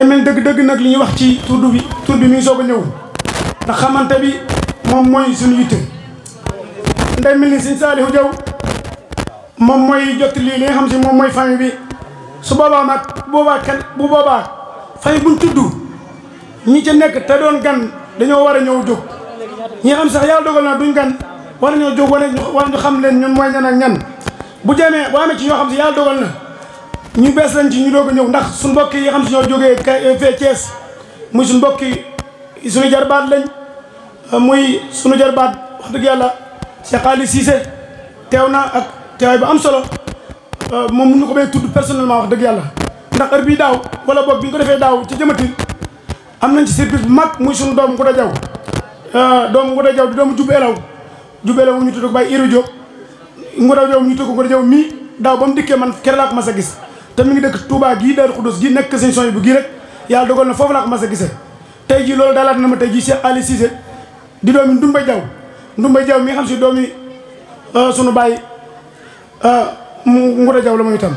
mel dëgg-dëgg nag li ñuy wax ci tur bi mi ngi soog a ñëw ndax xamante bi moom mooy suñu yitte nday mel ni sëñ Saliou Diaw moom mooy jot lii li nga xam si moom mooy famille bi su boobaa nag bu boobaa famille buñ tudd ñi ca nekk te doon gan dañoo war a ñëw jóg ñi xam sax yàlla dogal na duñ gan war nañoo jóg wala ñu xam leen ñun mooy ñan ak ñan bu amee ci ñoo xam si yàlla dogal na ñu bees lañ ci ñu doog a ñëw ndax suñu mbokk yi xam si ñoo jógee fee Thiès muy suñu mbokk yi suñu jarbaat lañ muy suñu jarbaat wax dëgg yàlla Cheikh Ali Cissé teew na ak teewaay bu am solo moom mu ñu ko bay tudd personnellement wax dëgg yàlla ndax heure bii daaw wala boog bi ñu ko defee daaw ci jëmatil am nañ ci surprise bu mag muy suñu doom Ngouda Diaw doomu Ngouda Diaw di doomu Jub Elaw mu ñu tudd ko Baye Iru Diop Ngouda Diaw ñu tudd ko Ngouda Diaw mii daaw ba mu dikkee man kere laa ko mas a gis te mi ngi dëkk Touba gii Darou Khoudoss gii nekk seen son bu gii rek yàlla dogal na foofu laa ko mas a gisee tey jii loolu daalaat na ma tey jii Cheikh Ali Cissé di doomi Ndoumbé Diaw mi nga xam si doomi sunu baay Ngouda Diaw la mooy itam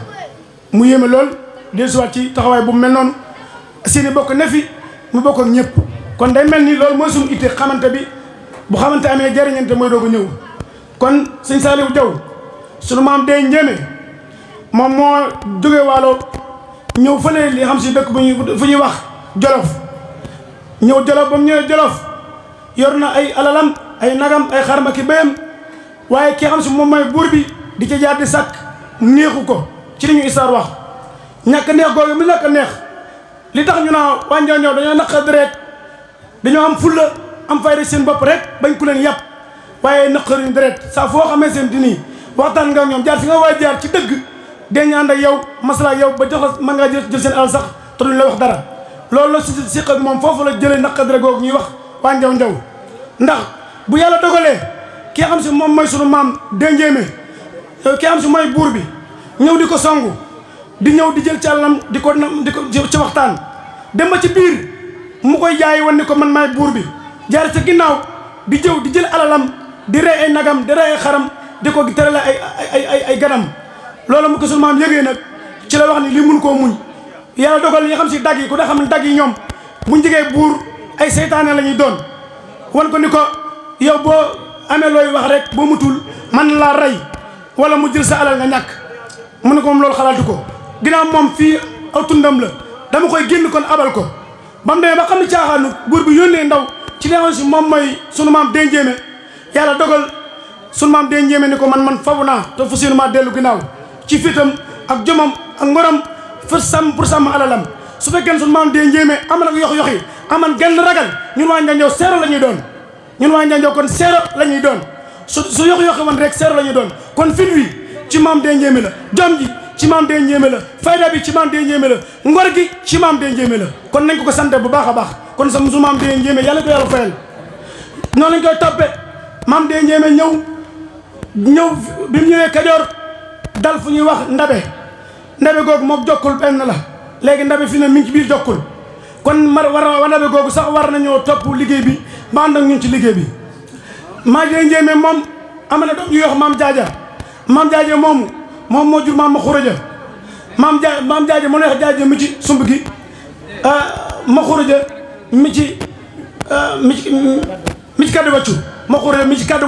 mu yéeme lool del siwaat ci taxawaay bu mel noonu seeni bokk ne fi mu bokk ak ñëpp kon day mel ni loolu mooy suñu itte xamante bi bu xamante amee jariñante mooy doog a ñëw kon sëñ Saliou Diaw sunu maam dee njéeme moom moo jóge waalo ñëw fële li xam si dëkk fu ñuy wax Jolof ñëw Jolof ba mu ñëwee Jolof yor na ay alalam ay nagam ay xarma ki béyam waaye ki xam si moom mooy buur bi di ca jaar di sàkk neexu ko ci li ñu histoire wax ñàkk neex googu mu ñàkk neex li tax ñu naa waa Njaaw dañoo naqa deret dañoo am fulla am fayda seen bopp rek bañ ku leen yàpp waaye naqaruñu deret saa foo xamee seen di nii waxtaan nga ñoom jaar fi nga waay jaar ci dëgg dañu ànd ak yow masala ak yow ba jox la mën ngaa jël seen alal sax te duñ la wax dara loolu la siq ak moom foofu la jëlee naqa deret googu ñuy wax waa Njaaw ndax bu yàlla dogalee ki xam si moom mooy sunu maam Denjéeme ki xam si mooy buur bi ñëw di ko songu di ñëw di jël ci àllam di ko ci waxtaan dem ba ci biir mu koy jaay wan ni ko man maay buur bi jaar ca ginnaaw di jëw di jël alalam di rey ay nagam di rey ay xaram di ko terale ay ganam loolu mu ko sunu maam yëgee nag ci la wax ni li mun koo muñ yàlla dogal ñi xam si dag yi ku da xam ne dag yi ñoom buñ jegee buur ay seytaane la ñuy doon wan ko ni ko yow boo amee looy wax rek boo mutul man laa rey wala mu jël sa alal nga ñàkk mu ne ko moom loolu xalaatu ko ginnaaw moom fii aw tundam la dama koy génn kon abal ko ba mu demee ba xam ne caaxaanu buur bi yónnee ndaw ci li nga xam si moom mooy sunu maam Denjéeme yàlla dogal sunu maam Denjéeme ni ko man fawu naa te fu sunu maa dellu ginnaaw ci fitam ak jomam ak ngoram pour sàmm alalam su fekkee sunu maam Denjéeme aman ak yox-yoxi aman genn ragal ñun waa Njanjoo seero la ñuy doon ñun waa Njanjoo kon seero la ñuy doon su yox-yoxi woon rek seero la ñuy doon kon fit wi ci maam Denjéeme la jom ji ci maam Denjéeme la fayda bi ci maam Denjéeme la ngor gi ci maam Denjéeme la kon nañ ko sante bu baax a baax kon sa su maam Denjéeme yàlla ko yàlla fayal noonu lañ koy toppe maam Denjéeme ñëw bi mu ñëwee Kajoor dal fu ñuy wax ndabe googu mook jokkul benn la léegi ndabe fi ne mi ngi ci biir jokkul kon wa ndabe googu sax war nañoo topp liggéey bi ba ànd ak ñun ci liggéey bi maam Denjéeme moom am na doom yu wax maam jaaja moomu moom moo jur maam ma xuraja maam jaaja moo neex jaaja mi ci sumb gi ma xuraja mi ci kaddu waccu ma xuraja mi ci kaddu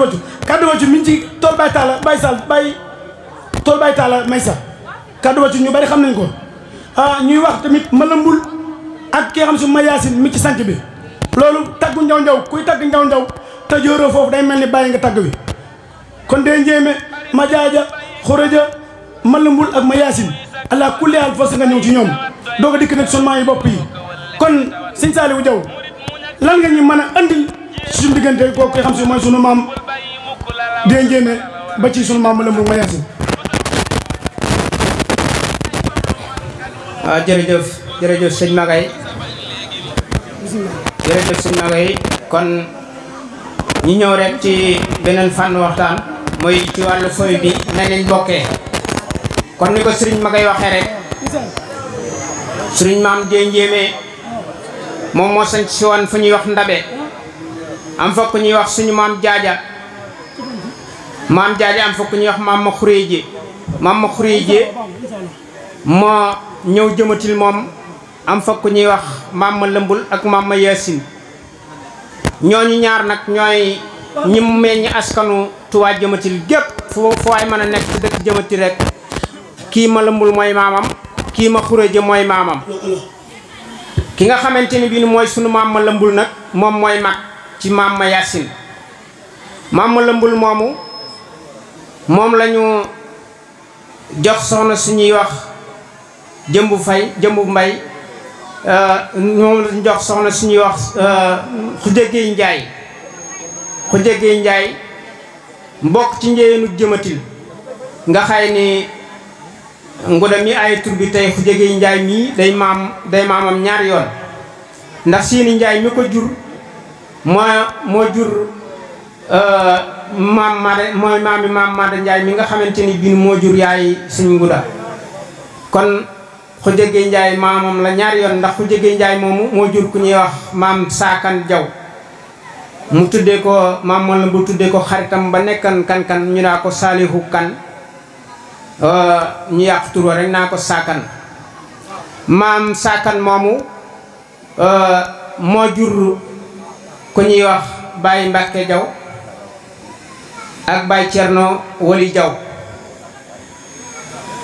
waccu mi ci tool bay taala tool bay taala may sa kaddu waccu ñu bari xam nañ ko ñuy wax tamit ma lëmbul ak ki xam si ma yaasin mi ci sanc bi loolu taggu njaw kuy tagg njaw te jóoroo foofu day mel ni bàyyi nga tagg wi kon Denjéeme ma jaaja xuraja ma lëmbul ak ma yaasin allah kulli haal fas nga ñëw ci ñoom doog a dikk nag sunu maam yi bopp yi kon sëñ Saliou Diaw lan nga ñu mën a andil suñu diggante kooku koy xam si mooy sunu maam Denjéeme ba ci sunu maam ma lëmbul ma yaasin waaw jërëjëf sëñ Magay jërëjëf sëñ Magay kon ñu ñëw rek ci beneen fànn waxtaan mooy ci wàllu foy bi na leen bokkee kon ni ko sëriñ Magay waxee rek sëriñ maam Denjéeme moom moo sañ si woon fu ñuy wax ndabe am fa ku ñuy wax suñu maam jaaja am fa ku ñuy wax maam ma xuréeje moo ñëw jëmatil moom am fa ku ñuy wax maam ma lëmbul ak maam ma yaasin ñooñu ñaar nag ñooy ñi meññ askanu Touba Jëmatil gépp fu waay mën a nekk ci dëkk Jëmatil rek kii ma lëmbul mooy maamam kii ma xuréje mooy maamam ki nga xamante ni bii mooy sunu maam ma lëmbul nag moom mooy mag ci maam ma yaasin maam ma lëmbul moomu moom lañu jox soxna suñuy wax jëmbu mbay moom lañu jox soxna suñuy wax xujjegey njaay mbokk ci njëyeenu Jëmatil nga xay ni nguda mi ay tur bi tey xujjegey njaay mii day maamam ñaari yoon ndax seeni njaay mi ko jur moo jur maam Maada Njaay mi nga xamante ni bii moo jur yaay suñ nguda kon xujjegey njaay maamam la ñaari yoon ndax xujjegey njaay moomu moo jur ku ñuy wax maam Saakan Jaw mu tuddee ko maam moom la bu tuddee ko xaritam ba nekkan kan ñu naa ko Saalihu Kan ñu yàq tur rek naa ko Saakan maam Saakan moomu moo jur ku ñuy wax Baye Mbàkke Jaw ak Baye Cerno Wali Jaw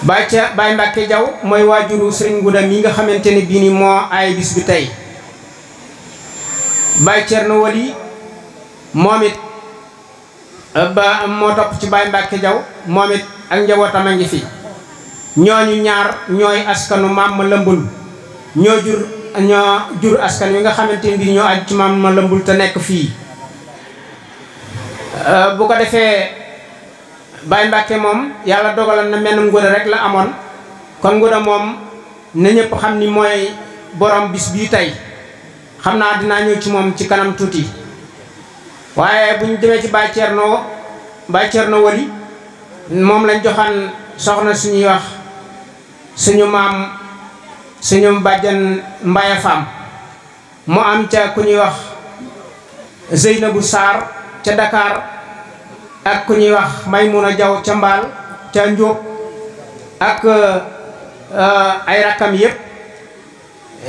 Baye Mbàkke Jaw mooy waajuru Sëriñ Nguda mi nga xamante ne bii ni moo ay bis bi tey Baye Cerno Wali moom it ba moo topp ci Baye Mbàkke Jaw moom it ak njabootam a ngi fi ñooñu ñaar ñooy askanu maam ma lëmbul ñoo jur askan wi nga xamante ne bii ñoo aju ci maam ma lëmbul te nekk fii bu ko defee Baye Mbàkke moom yàlla dogalan na menn nguda rek la amoon kon nguda moom na ñëpp xam ni mooy borom bis bii tey xam naa dinaa ñëw ci moom ci kanam tuuti waaye bu ñu demee ci Baye Cerno Wali moom lañ joxan soxna suñuy wax suñu bàjjan Mbaye Fam mu am ca ku ñuy wax Zeynabu Sarr ca Dakar ak ku ñuy wax Maymuna Jaw ca Mbaal ca Njóob ak ay rakkam yépp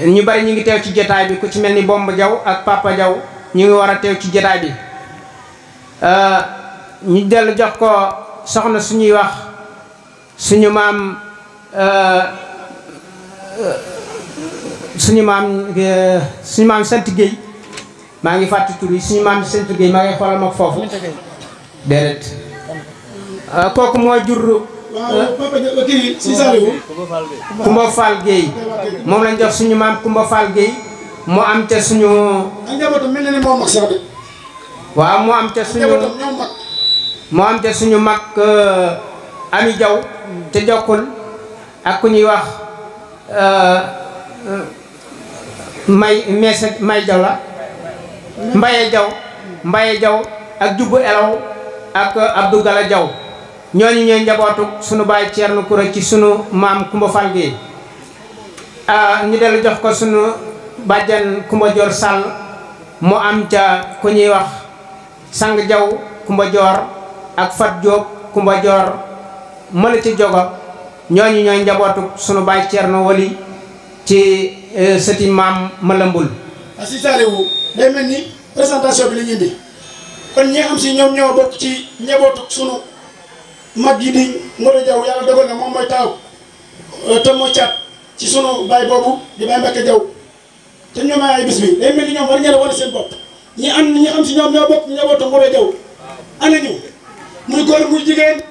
ñu bari ñu ngi teew ci jotaay bi ku ci mel ni Bomb Jaw ak Papa Jaw ñu ngi war a teew ci jotaay bi ñu dellu jox ko soxna suñuy wax suñu maam Sant Géey maa ngi fàtte tur yi suñu maam Sant Géey maa ngi xoolal ma foofu déedéet kooku moo jur Kumba Fall Géey moom lañ jox suñu maam Kumba Fall Géey mu am ca suñu waaw mu am ca suñu mag Ami Jaw te jokkul ak ku ñuy wax may Jaw la Mbaye Jaw ak Jubbu Elaw ak Abdou Gala Jaw ñooñu ñooy njabootu sunu baay Ceerno Kura ci sunu maam Kumba Fall Gueye ñu dellu jox ko sunu bàjjan Kumba Joor Sall mu am ca ku ñuy wax Sang Jaw Kumba Joor ak Fat Jóob Kumba Joor mëla ci jogo ñooñu ñooy njabootu sunu baay Ceerno Wali ci sëti maam Malambul si Saliou day mel ni présentation bi la ñu indi kon ñi am si ñoom ñoo bokk ci njabootu sunu mag yi di Ngodo Jaw yàlla dogal na moom mooy taaw te moo caat ci sunu baay boobu di Baye Mbacke Jaw te ñoom ay bis bi day mel ni ñoom war ngeen a wane seen bopp ñi am si ñoom ñoo bokk njabootu Ngodo Jaw ana ñu muy góor muy jigéen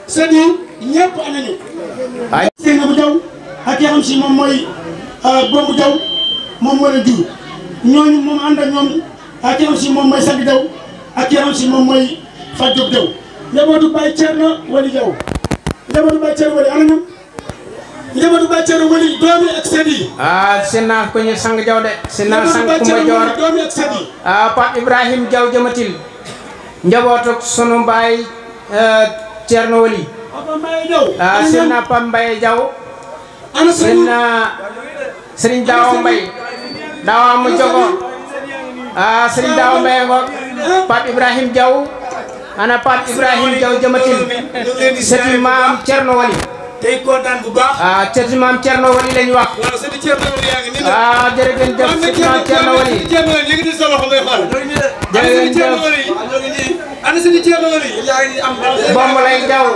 sët yi ñëpp ana ñu Seynabou Jaw ak ki am si moom mooy Bombu Jaw moom moo leen jur ñooñu moom ànd ak ñoom ak ki am si moom mooy Sang Jaw ak ki am si moom mooy Fat Diop Jaw njabootu Baye Cerno Wali Jaw njabootu Baye Cerno Wali ana ñu njabootu Baye Cerno Wali doomi ak sët yi seen naa ko ñu Sang Jaw de seen naa Sang Kumba Joor doomi ak sët yi Pape Ibrahim Jaw Jëmatil njabootu sunu Baye Cerno Wali seen naa Pape Mbaye Jaw seen naa Serigne Daawa Mbaye Daawa mu jogo Serigne Daawa Mbaye ngoog Pape Ibrahim Jaw ana Pape Ibrahim Jaw Jëmatil sëti maam Cerno Wali tey kontaan bu baax. cëti maam Thierno Wali lañ wax. waaw sëñ Thierno Wali yaa ngi nii. jërëjëf cëti maam Thierno Wali. Thierno Wali léegi sa loxo ngay xool. ana sëñ Thierno Wali. yaa ngi am. Bomb lay jaw.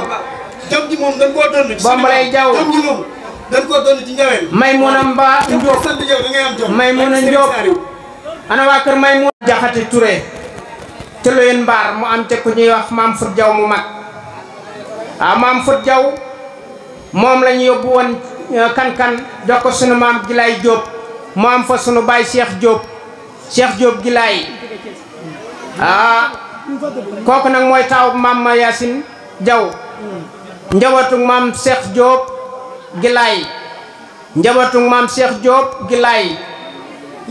jam ji moom dañ koo donn. Bomb lay jaw. jam ji moom dañ koo donn ci njaween. Maymuna Mba Ndiop. sant yow da ngay am jom. Maymuna Ndiop. ana waa kër Maymuna Jaxate Touré. ca Loyen Mbaar mu am ca ku ñuy wax maam Fut Jaw mu mag. maam Fut Jaw moom la ñu yóbbu woon kan jox ko sunu maam Gilaay Diop mu am fa sunu baay Cheikh Diop Gilaay kooku nag mooy taaw maam ma Yacine Diaw njabootug maam Cheikh Diop Gilaay njabootug maam Cheikh Diop Gilaay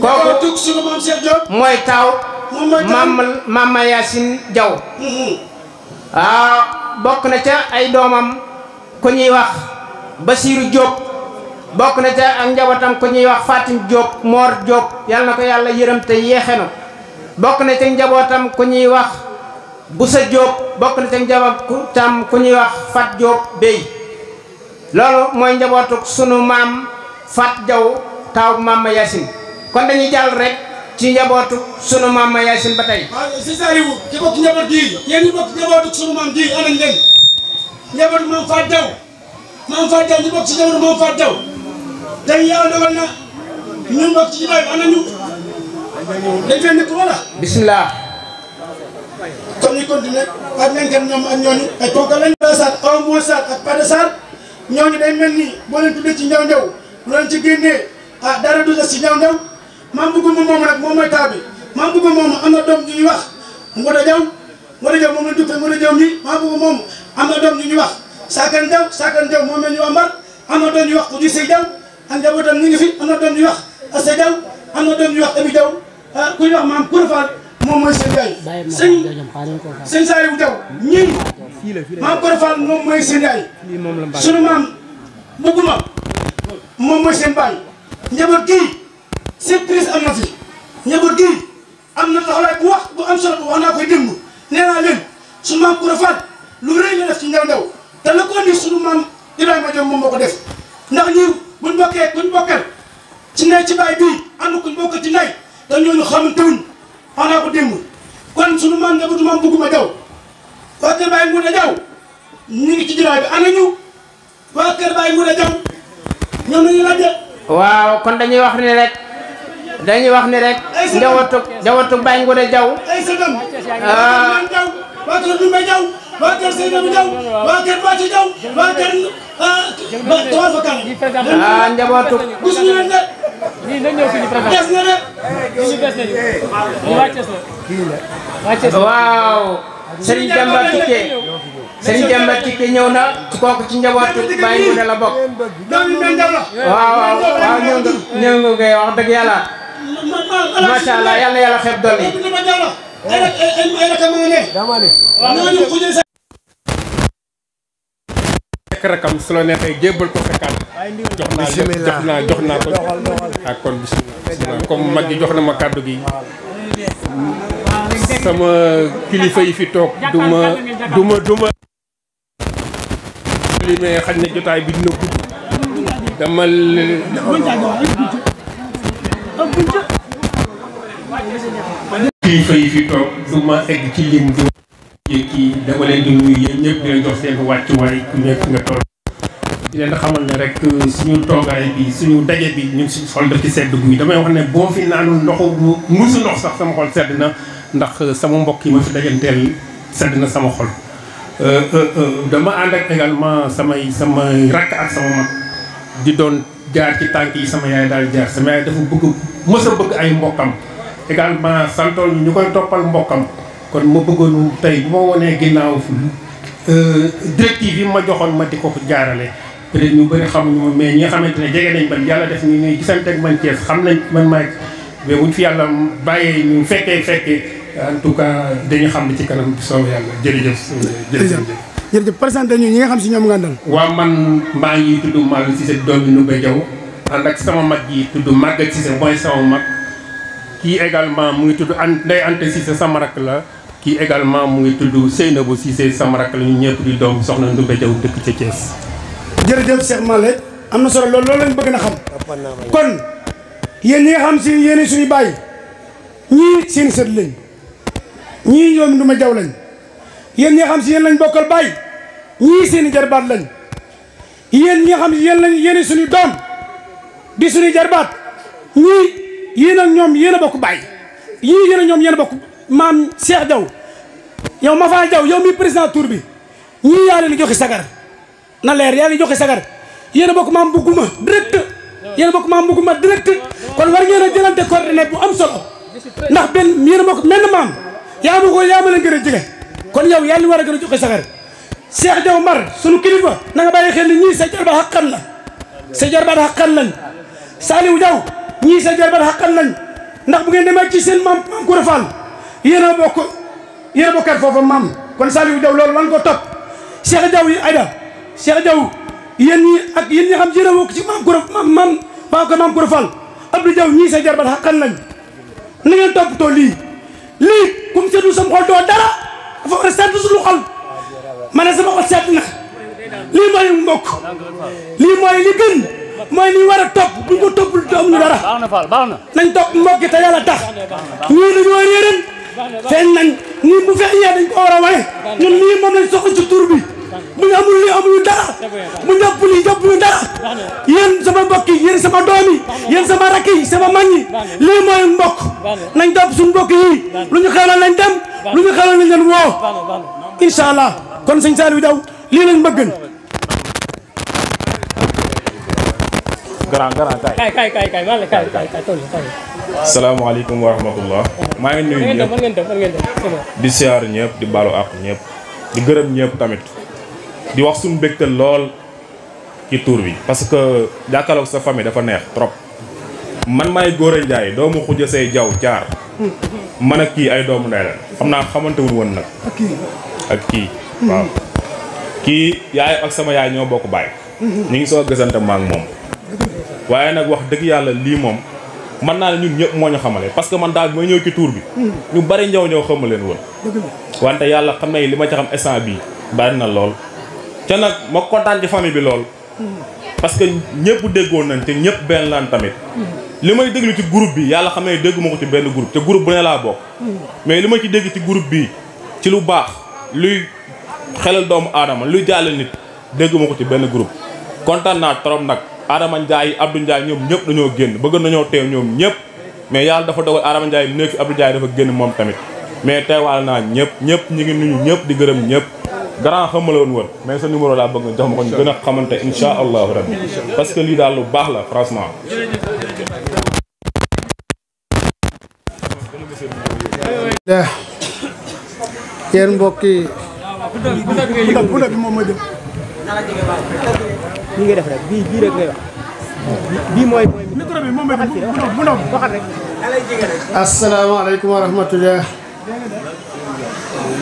kooku sunu maam Cheikh Diop mooy taaw maam ma Yacine Diaw bokk na ca ay doomam ku ñuy wax Basiiru Diop bokk na ca ak njabootam ku ñuy wax Fatim Diop Mor Diop yal na ko yàlla yërëm te yeexenu bokk na ca njabootam ku ñuy wax Busa Diop bokk na ca njabootam ku ñuy wax Fat Diop Bey loolu mooy njabootuk sunu maam Fat Diaw taaw maam ma Yacine kon dañuy jàll rek ci njabootuk sunu maam ma Yacine ba tey. si Saliou ki bokk njaboot gii yéen ñi bokk njabootuk sunu maam gii anañ leen njabootu maam Fat Diaw ñu bokk ci njabootu maam Fat Diaw tey yàlla dogal na ñu bokk ci jibaay bi ana ñu dañ fee nekk wala bismillah kon ñu continuer ak nenkan ñoom ak ñooñu ay tonkal lañ Sarr aw moo Sarr ak Pada Sarr ñooñu day mel ni boo leen tuddee ci njaw njaw bu leen ci génnee dara du des ci njaw njaw maam bëgguma moom nag moom mooy taa bi maam bëgguma moom am na doom ju ñuy wax Ngoda Diaw moom la duppee Ngoda Diaw mi maam bëgguma moom am na doom ju ñuy wax Sakan Diaw moom la ñu ambar am na doom ñuy wax Kouji Sey Diaw ak njabootam ñu ngi fi am na doom ñuy wax Assa Diaw am na doom ñuy wax Abi Diaw ku ñuy wax maam Kourfal moom mooy seen yaay sëñ Saliou Diaw ñii maam Kourfal moom mooy seen yaay sunu maam bëgguma moom mooy seen baay njaboot gii surprise am na fi njaboot gii am na taxawaay bu am solo bu wax naa koy démb nee naa leen sunu maam Kourfal lu rëy la def ci njaw njaw te la ko indi sunu maam Ibrahima Diop moom moo ko def ndax ñii buñ bokkal ci ndey ci baay bii ànd kuñ bokk ci ndey te ñooñu xamante wuñ wax naa ko démb kon sunu maam njabootu maam bëgguma Diaw waa kër Baye Ngounda Diaw ñu ngi ci jiraay bi ana ñu waa kër Baye Ngounda Diaw ñoom la ñu laajte. waaw kon dañuy wax ni rek njabootu Baye Ngounda Diaw ay sëgam waa kër Dumbe Diaw waa kër Seydou Diaw waa kër Bacci Diaw waa kër Tawal fa kan njabootu gis ñu leen de des na de waaw Serigne Demba Tické ñëw na kooku ci njabootu Baye Ngounda la bokk waaw ñëw nga ngay wax dëgg yàlla macha allah yàlla yàlla xeeb dolli rakam su la neexee jébbal ko sa kàddu jox naa ko ak kon bismillah comme mag gi jox na ma kàddu gi sama kilifa yi fi toog duma li mais xañ na jotaay bi dina gudd dama kilifa yi fi toog duma egg ci lim kii dama leen di nuyu yéen ñëpp di leen jox seen wàccuwaay ku nekk nga toll di leen xamal ne rek suñu toogaay bi suñu daje bi ñu ngi si xol daf ci sedd guy damay wax ne boo fi naanul musu ndox sax sama xol sedd na ndax sama mbokk yi ma fi dajanteel sedd na sama xol dama ànd ak également samay rakk ak sama mag di doon jaar ci tànk yi sama yaay daal jaar sama yaay dafa mës a bëgg ay mbokkam également santool ñu koy toppal mbokkam kon ma bëggoon tey bu ma wonee ginnaaw directive yi ma joxoon ma di ko jaarale peut-être ñu bëri xamuñu ma mais ñi nga xamante ne jege nañ man yàlla def ñu ñuy gisante ak man Thiès xam nañ man maay mais buñ fi yàlla bàyyee ñu fekkee en tout cas dañu xam ne ci kanam bi soobee yàlla jërëjëf présenté ñu ñi nga xam si ñoom nga dal waaw man maa ngi tudd Malick Cissé doomi Ndoumbe Diaw ànd ak sama mag yi tudd Maguette Cissé mooy sama mag kii également mu ngi tudd Ndeye Anta Cissé sama rakk la kii également mu ngi tudd Seynabou Cissé sama rakk la ñu ñëpp di doom soxna Ndoumbe Diaw dëkk ca Thiès jërëjëf Cheikh Malle am na solo loolu lañ bëgg na xam kon yéen ñi nga xam si yéen suñu bàyyi ñii seen sët lañ ñii ñoom du ma jaw lañ yéen ñi nga xam si yéen lañ bokkal bàyyi ñii seeni jarbaat lañ yéen ñi nga xam si yéen lañ yéen suñu doom di suñu jarbaat ñii yéen ak ñoom yéen a bokk bàyyi yii yéen ak ñoom yéen a bokk maam Cheikh Diaw yow Mafal Diaw yow mi président tour bi ñii yaa leen joxe sagar na leer yaa leen joxe sagar yéen a bokk maam bugguma direct yéen a bokk maam bugguma direct kon war ngeen a jëlante coordonnée bu am solo ndax benn yéen a bokk menn maam yaa ma ko yaa ma leen gën a jege kon yow yaa leen war a gën a joxe sagar Cheikh Diaw Mar sunu kilifa na nga bàyyi xel ni ñii sa jarbaat xaqan la sa jarbaat xaqan lañ Saliou Diaw ñii sa jarbaat xaqan lañ ndax bu ngeen demee ci seen maam Koura Fall yéen a bokkat foofa maam kon Saliou Diaw loolu wan ko topp Cheikh Diaw yi Aïda Cheikh Diaw yéen ñi ak yéen ñi xam yéen a bokk ci maam Koura Fall Abdou Diaw ñii sa jarbaat xaqan lañ na ngeen toppatoo lii comme seetu sam xol doo dara dafa war a seetu suñu xol ma ne sama xol seet na lii mooy mbokk lii mooy li gën mooy li war a topp buñ ko toppul am ñu dara nañ topp mbokk te yàlla tax ñii dañoo réeran feeñ nañ ñii bu feeñee dañ ko war a wane ñun lii moom lañ soxla ci tur bi bu ñu amul lii amuñu dara bu ñëpp lii jàppuñu dara yéen sama mbokk yi yéen sama doom yi yéen sama rakk yi sama mag yi lii mooy mbokk nañ topp suñu mbokk yi lu ñu xelal nañ dem lu ñu xelal nañ leen woo incha allah kon sëñ Saliou Diaw lii lañ bëgg. grand salaamaaleykum wa rahmatullah maa ngi nuyu ñëpp di siyaar ñëpp di baalu àq ñëpp di gërëm ñëpp tamit di wax suñu mbégte lool ci tour bi parce que jàkkaarloog sa famille dafa neex trop man maay Gora Ndiaye doomu Khoudia Sey Diaw Thiar man ak kii ay doomu ndey la xam naa xamante wuñ woon nag ak kii waaw kii yaay ak sama yaay ñoo bokk baay ñu ngi soo gësante ma ak moom waaye nag wax dëgg yàlla lii moom mën naa ne ñun ñëpp moo ñu xamale parce que man daal mooy ñëw ci tour bi ñu bari ñëw xama leen woon wante yàlla xam na li ma ci xam instant bii bari na lool te nag ma kontaan ci famille bi lool parce que ñëpp déggoon nañ te ñëpp benn laan tamit li may déglu ci groupe bi yàlla xam ne déggu ma ko ci benn groupe te groupe bu ne laa bokk mais li ma ci dégg ci groupe bi ci lu baax luy xelal doomu aadama luy jàll nit déggu ma ko ci benn groupe kontaan naa trop nag Adama Ndiaye Abdou Ndiaye ñoom ñëpp dañoo génn bëgg nañoo teew ñoom ñëpp mais yàlla dafa dogal Adama Ndiaye nekk fi Abdou Ndiaye dafa génn moom tamit mais teewaal naa ñëpp ñi ngi nuyu ñëpp di gërëm ñëpp grand xamaloon woon mais sa numéro laa bëgg nga jox ma ko ñu gën a xamante insha allahu rabbi parce que lii daal lu baax la franchement yéen mbokk yi li ngay def rek bii rek ngay wax bii mooy micro bi moom waxal rek asalaamaaleykum wa rahmatullah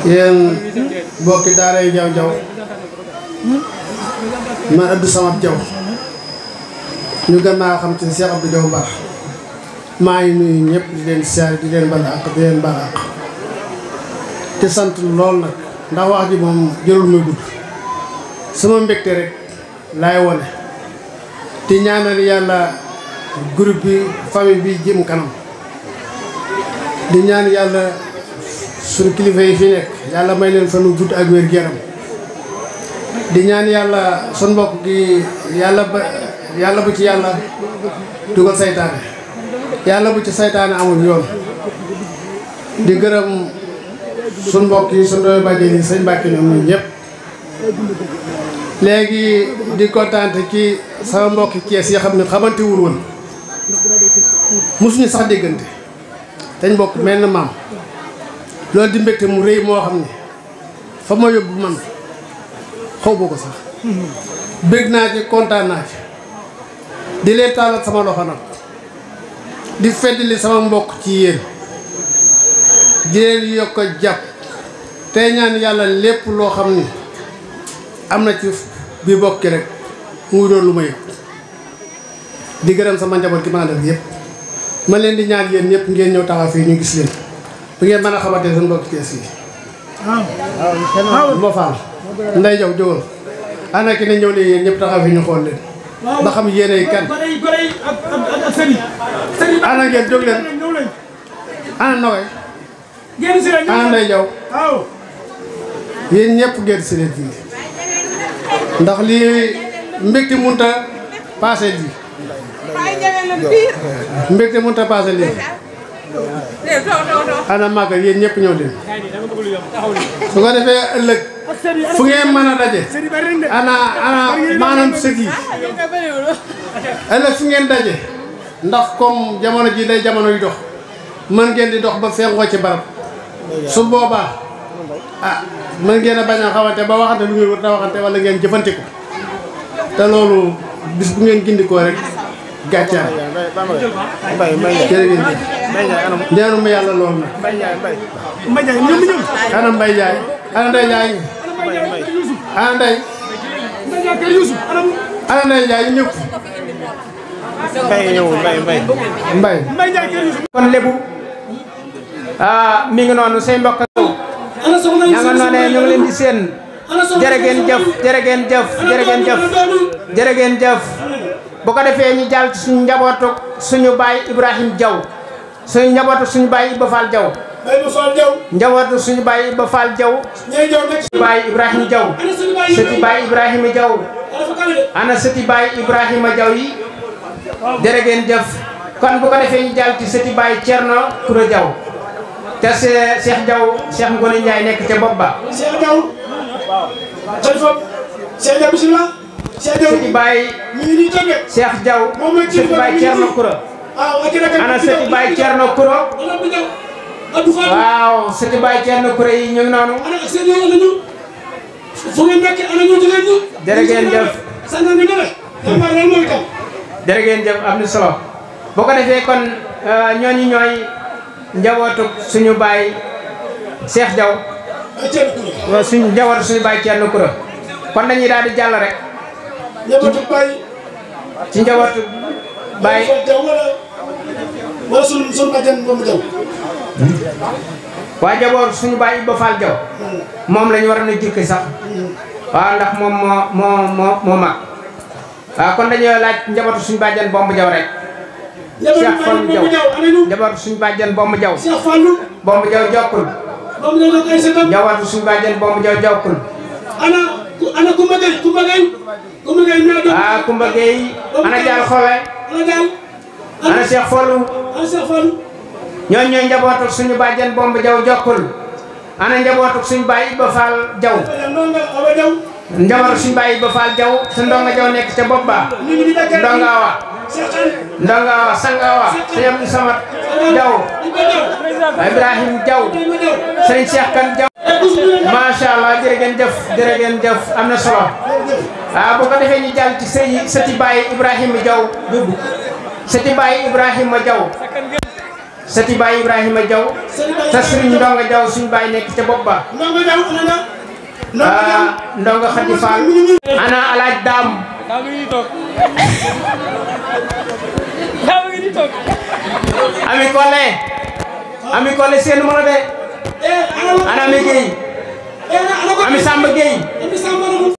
yéen mbokki daaray Diaw Diaw man Abdou Samad Diaw ñu gën maa xam ci Cheikh Abdou Diaw baax maa ngi nuyu ñëpp di leen siyaare di leen bala ak di leen bala ak te sant lool nag ndax wax ji moom jërul muy gudd sama mbégte rek laay wone te ñaanal yàlla groupe bi famille bi jëm kanam di ñaan yàlla suñu kilifa yi fi nekk yàlla may leen fanu gudd ak wér gu yaram di ñaan yàlla suñu mbokk gi yàlla bu ci yàlla dugal saytaane yàlla bu ci saytaane amul yoon di gërëm suñu mbokk yi suñu dooy bàjjen yi sëñ Mbàkke ñoom ñun ñëpp léegi di kontaante ci sama mbokki Cees yi xam ne xamante wul woon mosuñu sax déggante dañ bokk mel na maam loolu di mbégte mu rëy moo xam ne fa ma yóbbu man xaw ma ko sax bég naa ci kontaan naa ci di leen taalal sama loxo nag di feddali sama mbokk ci yéen di leen yokk jàpp tey ñaan yàlla lépp loo xam ni am na ci bi bokki rek muy doon lu ma yëg di gërëm sama njaboot gi ma def yëpp ma leen di ñaan yéen ñëpp ngeen ñëw taxaw fii ñu gis leen bu ngeen mën a xamante seen mbokki Cees yi waaw moo faal nday jaw jógal ana ki ne ñëw leen yéen ñëpp taxaw fi ñu xool leen ba xam yéenay kan ana ngeen jóg leen ana Nogaye ana Ndeye Diaw yéen ñëpp ngeen si leen fii ndax lii mbégte munta passé lii mbégte munta passé lii ana màggal yéen ñëpp ñëw leen su ko defee ëllëg fu ngeen mën a daje ana maanaam sëg yi ëllëg fu ngeen daje ndax comme jamono ji day jamono yu dox mën ngeen di dox ba fengoo ci barab su boobaa mën ngeen a bañ a xawante ba waxante lu ngeen war a waxante wala ngeen jëfante ko te loolu bis bu ngeen gindikoo rek gàccaar jërëjëf ñaanu ma yàlla loolu nag ana Mbaye Ndiaye ana Ndeye Ndiaye ana Ndeye ana Ndeye Ndiaye ñëpp Mbaye kon lébu mi ngi noonu say mbokk ña nga noonee ñu ngi leen di seen jërë ngeen jëf jërë ngeen jëf jërë ngeen jëf jërë ngeen jëf bu ko defee ñu jàll ci suñu njabootu suñu baay Ibrahima Diaw suñu njabootu suñu baay Iba Fall Diaw njabootu suñu baay Iba Fall Diaw suñu baay Ibrahima Diaw sëti baay Ibrahima Diaw ana sëti baay Ibrahima Diaw yi jërë ngeen jëf kon bu ko defee ñu jàll ci sëti baay Thierno Koura Diaw te Cheikh Diaw Cheikh Ngone Ndiaye nekk ca bopp ba Cheikh Diaw Cheikh Diaw bismillah sëti baay Cheikh Diaw sëti baay Thierno Koura ana sëti baay Thierno Koura waaw sëti baay Thierno Koura yi ñu ngi noonu jërë ngeen jëf jërë ngeen jëf am na solo boo ko defee kon ñooñu ñooy njabootu suñu baay Cheikh Diaw suñu njabootu suñu baay Thierno Koura kon dañuy daal di jàll rek ci njabootu baay wala suñu bàjjen moomu Diaw waa njabootu suñu baay Iba Fall Diaw moom lañu war a jëkk sax waaw ndax moom moo mag waaw kon dañuy laaj njabootu suñu bàjjen Bomb Diaw rek Cheikh Fallou Diaw njabootu suñu bàjjen Bomb Diaw Bomb Diaw jokkul njabootu suñu bàjjen Bomb Diaw jokkul ana Kumba Gueye Kumba Gueye ana Dial Xowe ana Cheikh Fallou ñooñu ñooy njabootu suñu bàjjen Bomb Diaw jokkul ana njabootu suñu baay Iba Fall Diaw njabootu suñu baay Iba Fall Diaw te Ndonga Diaw nekk ca bopp ba Ndonga Awa Sangawa sëñ Abdou Samad Diaw Ibrahim Diaw sëñ Cheikh Kan Diaw macha allah jërë ngeen jëf am na solo bu ko defee ñu jàll ci sëti baay Ibrahima Diaw dugg sëti baay Ibrahima Diaw sëti baay Ibrahima Diaw te sëriñ Ndonga Diaw suñu baay nekk ca bopp ba Ndonga Khady Fall ana alaaj daam Ami Collé seenu ma la de ana Ami Gueye Ami Samba Gueye